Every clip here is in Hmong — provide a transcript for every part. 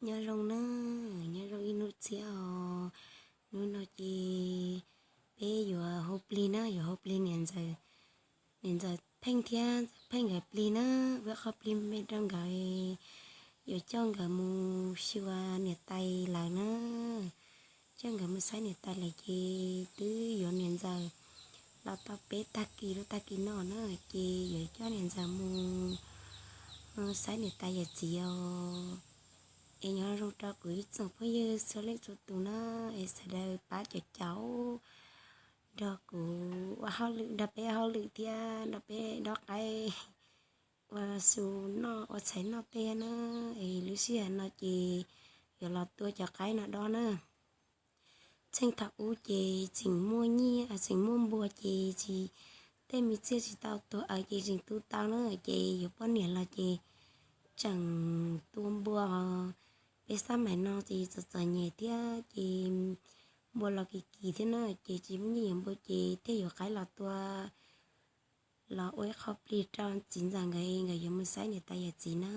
Nyob zoo na, nyob zoo ib hnub txhiab os. Hnub no ces peb yuav hu plig na, yuav hu plig niam ntxawm, niam ntxawm Pheej thiab ntxawm Pheej nkawd plig na, ua qho plig me rau nkawd, yuav coj nkawd mus xyuas niam tais lawm na. Coj nkawd mus saib niam tais lawm ces twb yuav niam ntxawm los tau peb tag kis lub tag kis no na, ces yuav coj niam ntxawm mus saib niam tais yawm txiv os. Es nyob zoo rau kuv ib tsoom phooj ywg txhua leej txhua tus na, es sawv daws pab caum caum nrog kuv ua hauj lwm, nrog peb ua hauj lwm thiab nrog peb dob qaib ua su noj ua tshais noj tej na. Es lub sij hawm no ces yuav los tua cov qaib no dob na. Txheej thaum ub ces tseem muaj nyiaj tseem muaj npua ces tsis, tej me txiaj tsis tau tuag aws ces tseem tu tau na, ces yuav poj niam los ces tseem tua npua, peb xab maim no ces txom txom nyem thiab ces npua los kis kis thiab na, ces tsis muaj nyiaj yuav npua ces thiaj yuav qaib los tua, los ua ib qho plig rau txiv ntxawm nkawd, nkawd yuav mus saib niam tais yawm txiv na.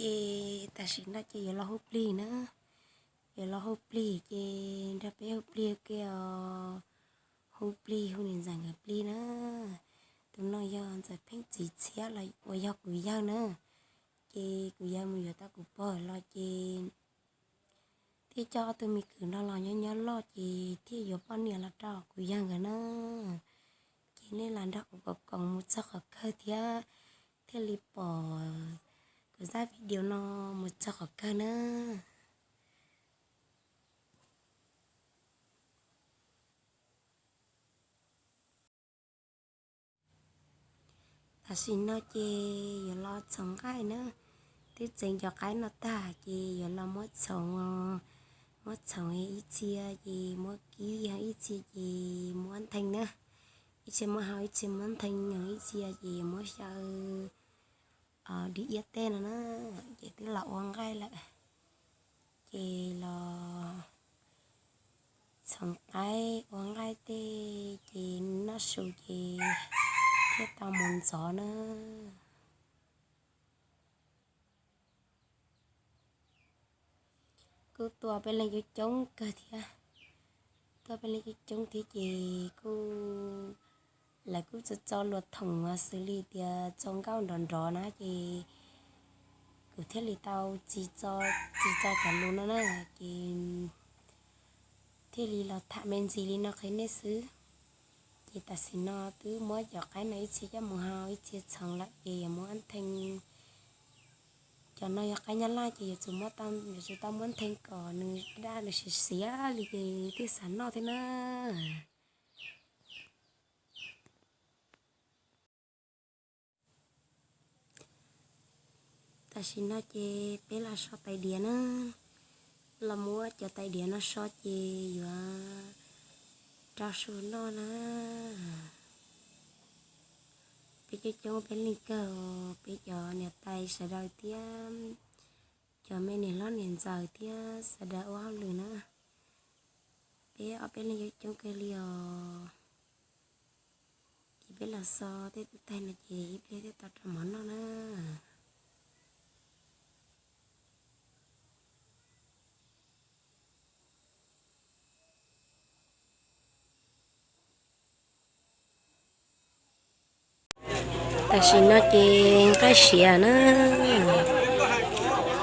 Ces tam sim no ces yuav los hu plig na, yuav los hu plig ces nrog peb hu plig ua ke os, hu plig hu niam ntxawm nkawd plig na. Tus no yog ntxawm Pheej txiv Txhiab los uas yog kuv yawg na, ces kuv yawg mus yuav tau kuv pog los ces thiaj coj ob tug me kwv no los nyob nyob loj ces thiaj yuav poj niam los rau kuv yawg nkawd na. Ces nej los nrog kuv koom koom mus txog qhov kawg thiab, thiaj li pom kuv zaj video no mus txog qhov kawg na. Tam sim no ces yuav los txhoov nqaij na, twb txeev cov qaib no tag ces yuav los muab txhoov, muab txhoov ib txhia ces muab kib, ib txhia ces muab nthee na, ib txhia muab hau, ib txhia muab nthee, ib txhia ces yuav muab xyaw dim iab tej no na. Ces twb los ua nqaij lawm, ces los txhoov qaib ua nqaij tej ces noj su ces thiaj tau mus ntxov na. Kuj tua peb leeg coob coob kawg thiab, tua peb leeg coob coob thiab ces kuj, lawv kuj tso tso luas thoom xws li tias tso nkauj nrov nrov na ces kuv thiaj li tau tsis tso, tsis tso cov lus no na, ces thiaj li los tham me ntsis li no qhia nej xwb. Ces tam sim no twb muab cov qaib no ib txhia coj mus hau ib txhia txhoov lawm ces yuav muab nthee. Cov no yog qaib nyab laj ces yuav tsum muab, yuav tsum tau muab nthee kom nws daj nws siav siav li ces thiaj xav noj thiab na. Tam sim no ces peb los so tais diav na, los muab cov tais diav no so ces yuav rau su noj na. Peb coob coob peb leeg kawg, peb cov niam tais sawv daws thiab cov me niam hlob niam ntxawm thiab sawv daws ua hauj lwm na. Peb ob peb leeg coob coob kawg li os. Ces peb los so tej tus taig no ces ib pliag thiaj tau rau mov noj na. Tam sim no ces nqaij siav na,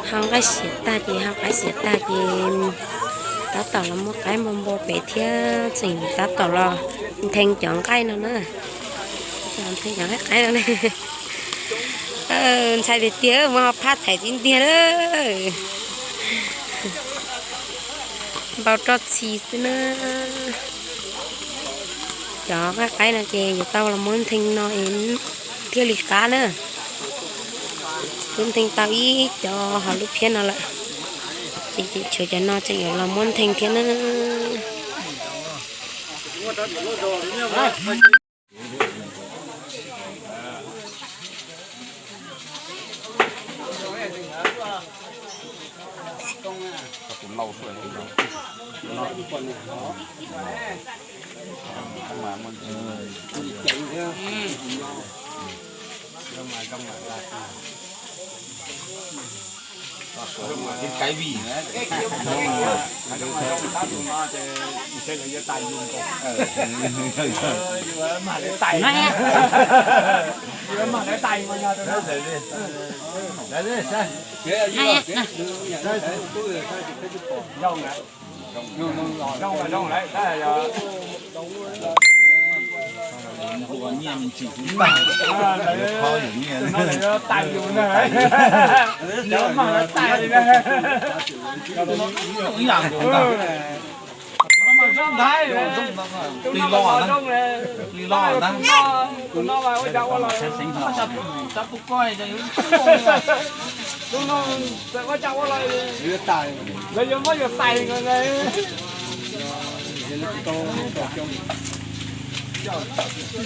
hau nqaij siav tag ces hau qaib siav tag ces tab tom los muab qaib npua npua pem thiab tseem tab tom los nthee cov nqaij no na. Nthee cov nqaij qaib no na. Ntshai tiag tiag, muab ho phaj txhais tib ntiag na. Npau roj txhi xwb na. Cov qaib qaib no ces yuav tau los muab nthee no es thiaj li qab na. Muab nthee tau ib cov hauv lub phiab no lawm, ces tshuav cov no tseem yuav los muab nthee thiab na.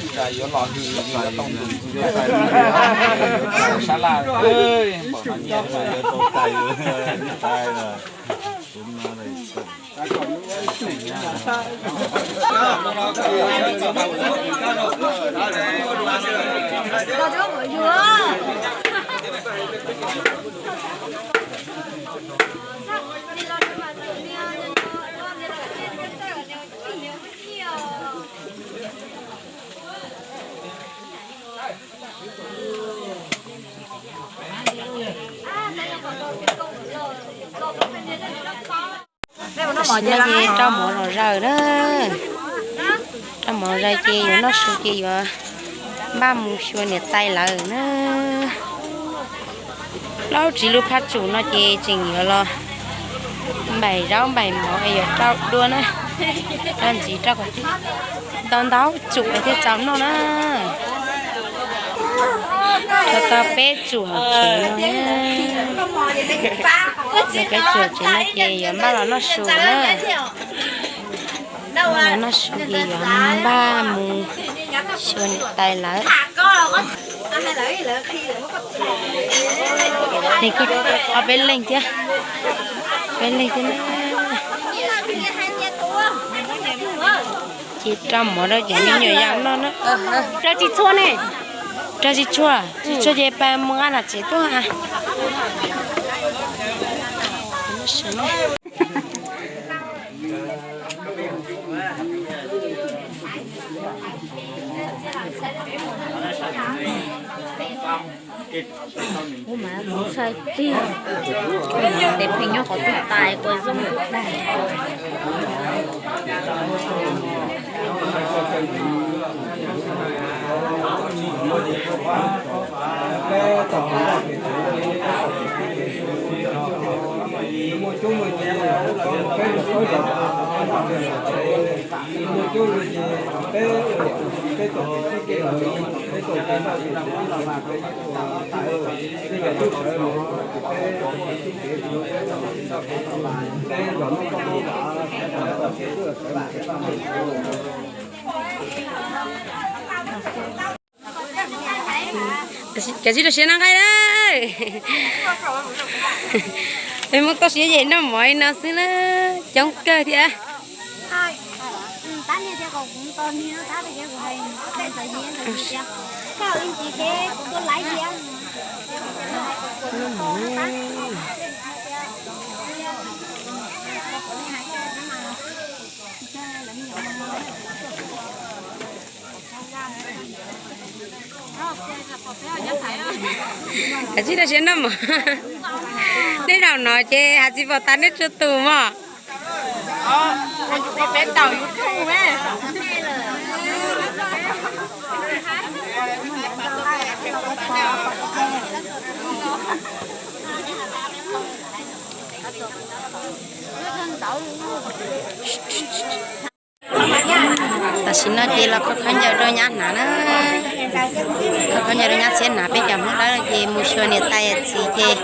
Yuav los hws sab laj. Tam sim no ces rau mov los zaws na. Rau mov zaws ces yuav noj su ces yuav npaj mus xyuas niam tais lawm na. Plaub tsib lub phaj tsum no ces tseem yuav los npaim zaub npaim mov es yuav rau dua na. Rau ntxiv rau kom ntau ntau tsum es thiaj txaus noj na. Rau tau peb tsum hauv tsev no. Rau peb tsum hauv tsev no ces yuav npaj los noj su na. Npaj los noj su ces yuav npaj mus xyuas niam tais lawm. Nws kuj ob peb leeg thiab, peb leeg thiab na. Ces rau mov rau cov me nyuam yaus noj na. Rau tsis tshua ne. Rau tsis tshua, tsis tshua ces pab mus nqa nram tsev tuaj. Ua mas kuv sai tiag, tes pheej nyob qhov twg tais kuv zoo lawm dag. Kav tsij rau siab noj nqaij na. Peb Hmoob toj siab yem noj mov li no xwb na, coob kawg thiab. Kav tsij rau siab noj mov. Nej zaum no ces hais tsis pom tas nej tsua tus mog. Tam Tam sim no ces los kho khaub ncaws rau nyab hnav na. Kho khaub ncaws rau nyab txhiab hnav, peb cov Hmoob Dawb ces mus xyuas niam tais yawm txiv ces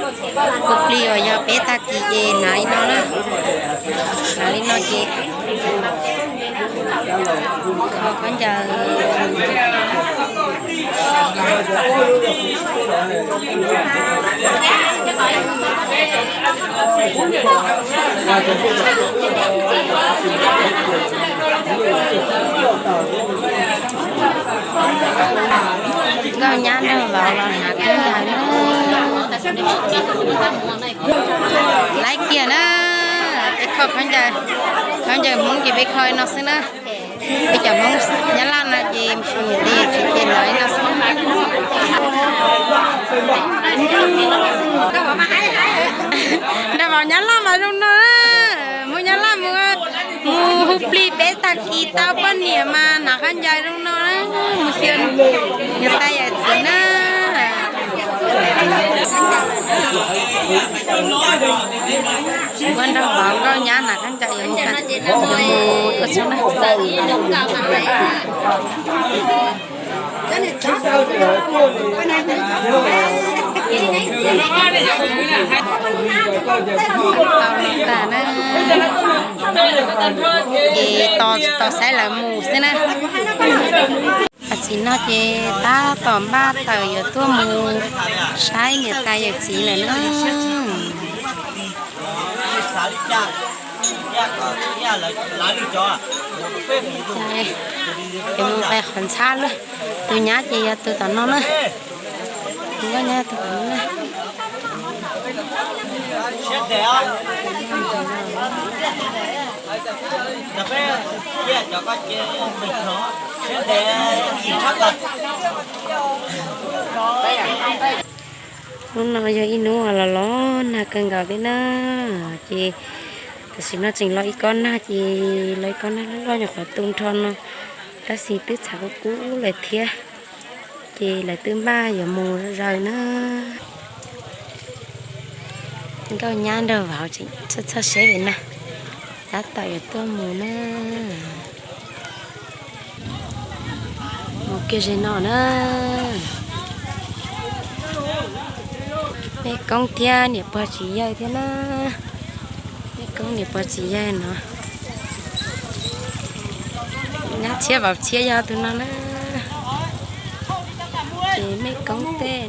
hu plig uas yog peb tag kis ces hnav li no na. Hnav li no ces kho khaub ncaws. Nkauj nyab nrog vauv los hnav khaub ncaws na. Laib kiag na. Peb kho khaub ncaws, khaub ncaws Hmoob ces peb kho li no xwb na. Peb cov Hmoob Nyab Laj no ces mus xyuas niam tais yawm txiv ces hnav li no xwb. Nrog vauv Nyab Laj mas zoo no na. Hmoob Nyab Laj mus, mus hu plig peb tag kis tau poj niam mas hnav khaub ncaws zoo no na. Mus xyuas niam tais yawm txiv na. Ua nrog vauv nkauj nyab hnav khaub ncaws yuav mus, yuav mus ua txuj na. Tau no tas na, ces tos, tos saib lawv mus xwb na. Tam sim no ces tab tom npaj tawm yuav tuaj mus saib niam tais yawm txiv lawm na. Ces mus pais qhov ntxhab lawm, tus nyab ces yog tus tom no na. Tus nkauj nyab tus tom no na. Hnub no yog ib hnub uas los los nag kawg nkaus thiab na, ces tam sim no tseem los ib kob nag, ces los ib kob nag loj loj nyuam qhuav tu nrho no, tab sis twb txhav kub kub lawm thiab, ces lawv twb npaj yuav mus zaws na. Nkauj nyab nrog vauv tseem txhawj txhawj seb vim na, tab tom yuav tuaj mus na. Mus kiag ze no na. Mej Koob thiab niam pog txiv yawg thiab na. Mej Koob niam pog txiv yawg no. Nyab Txhiab vauv Txhiab yog tus no na. Ces Mej Koob tej